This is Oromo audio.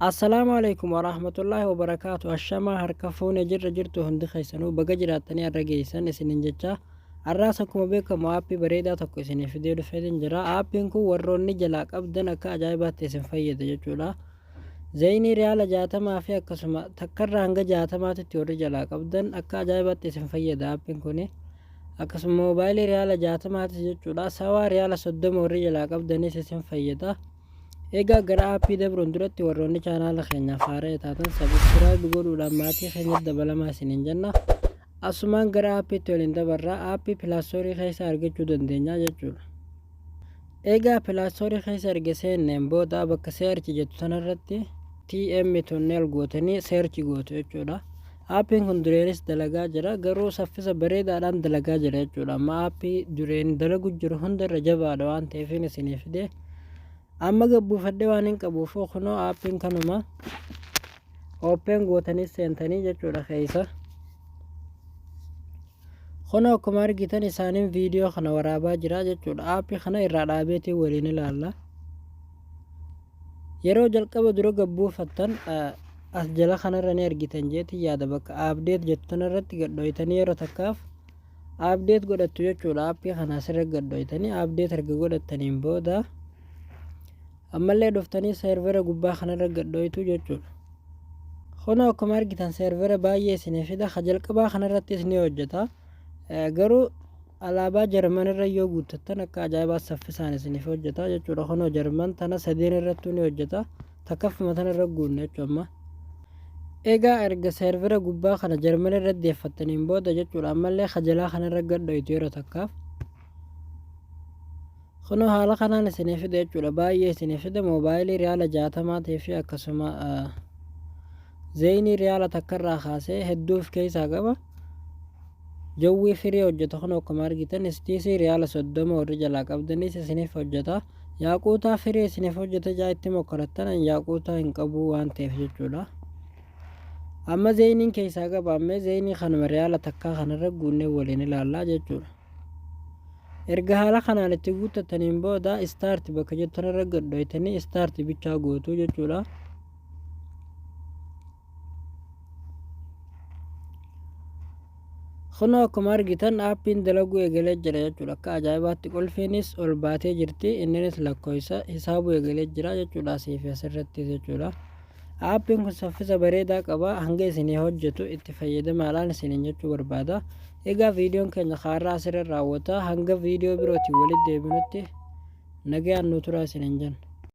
Assalaamu Aleykum Warahmatullaahi Wabarakaatu Ashamaa harka fuune jirra jirtu hundi keessanuu baga jiraattanii har'a geessan isinin jecha har'aas akkuma beekamu aappii bareedaa tokko isinii fidee dhufeetin jira. Aappiin kun warroonni jalaa qabdan akka ajaa'ibaatti isin fayyada jechuudha. Zayinii riyaala 60 fi akkasuma takkarraa hanga 60titti warri jalaa qabdan akka ajaa'ibaatti isin fayyada aappiin kuni. Akkasuma moobaayilii riyaala 60tis jechuudha. Sawaa riyaala 30 warri jalaa qabdanis isin fayyada. Egaa gara aappii dabruun duratti warroonni chaanaala keenyaaf haara'e taatan subscribe godhuudhaan maatii keenyatti dabalamaa isiniin jenna. Asumaan gara aappiitti waliin dabarra. Aappii Play Store keessa argachuu dandeenya jechuudha. Egaa Play Store keessa erga seenneen booda bakka search jettu sanarratti TM Tunnel gootanii search gootu jechuudha. Aappiin kun dureenis dalagaa jira, garuu saffisa bareedaadhaan dalagaa jira jechuudha. Amma aappii dureen dalagu jiru hunda irra jabaadha waan ta'eefin isinii fide. Amma gabbuufadhee waan hin qabuuf kunoo aappiin kanuma open gootanii seentanii jechuudha keessa. Kunoo akkuma argitan isaaniin viidiyoo kana waraabaa jira jechuudha. Aappii kana irraa dhaabeetiin waliin ilaalla. Yeroo jalqaba dura gabbuufattan as jala kanarra ni argitan jeetiin yaada, bakka update jettu tanarratti gadhooytanii yeroo takkaaf update godhattu jechuudha. Aappii kana asirra gadhooytanii update erga godhattaniin booda ammallee dhuftanii servera gubbaa kanarra gadhooytu jechuudha. Kunoo akkuma argitan servera baay'ee isinii fida. Ka jalqabaa kanarrattis ni hojjeta. Garuu alaabaa Jarman irra yoo guuttattan akka ajaa'ibaa saffisaan isiniif hojjeta jechuudha. Kunoo Jarman tana sadeen irrattuu ni hojjeta. Takkaffuma tana irra guunna jechuudha amma. Egaa erga servera gubbaa kana Jarman irra deeffattaniin booda jechuudha ammallee ka jalaa kanarra gadhoytu yeroo takkaaf. Kunoo haala kanaan isinii fida jechuudha. Baay'ee isinii fida. Moobaayilii riyaala 60 fi akkasuma zeeyinii riyaala takkarraa kaasee hedduu of keessaa qaba. Jawwii firii hojjeta kun akkuma argitan istiisii riyaala 30 warri jalaa qabdanis isiniif hojjeta. Yaaquutaa firii isiniif hojjeta jaa itti mokkorattan yaaquutaa hin qabu waan ta'eef jechuudha. Amma zeeyiniin keessaa qaba, ammee zeeyinii kanuma riyaala takkaa kanarra guunnee waliin ilaallaa jechuudha. Erga haala kanaan itti guuttattaniin booda start bakka jettu kanarra gadhoytanii start bichaa gootu jechuudha. Kunoo akkuma argitan aappiin dalaguu eegalee jira jechuudha. Akka ajaa'ibaatti qulfiinis ol baatee jirti. Inninis lakkoofsa hisaabuu eegalee jira jechuudha, asii fi asirratti jechuudha. Aappiin kun saffisa bareedaa qaba. Hanga isinii hojjetu itti fayyadamaadhaan isiniin jechuu barbaada. Egaa viidiyoon keenya kaarraa asirra raawwata. Hanga viidiyoo birootiin walitti deebinutti nagayaan nu turaa isiniin jenna.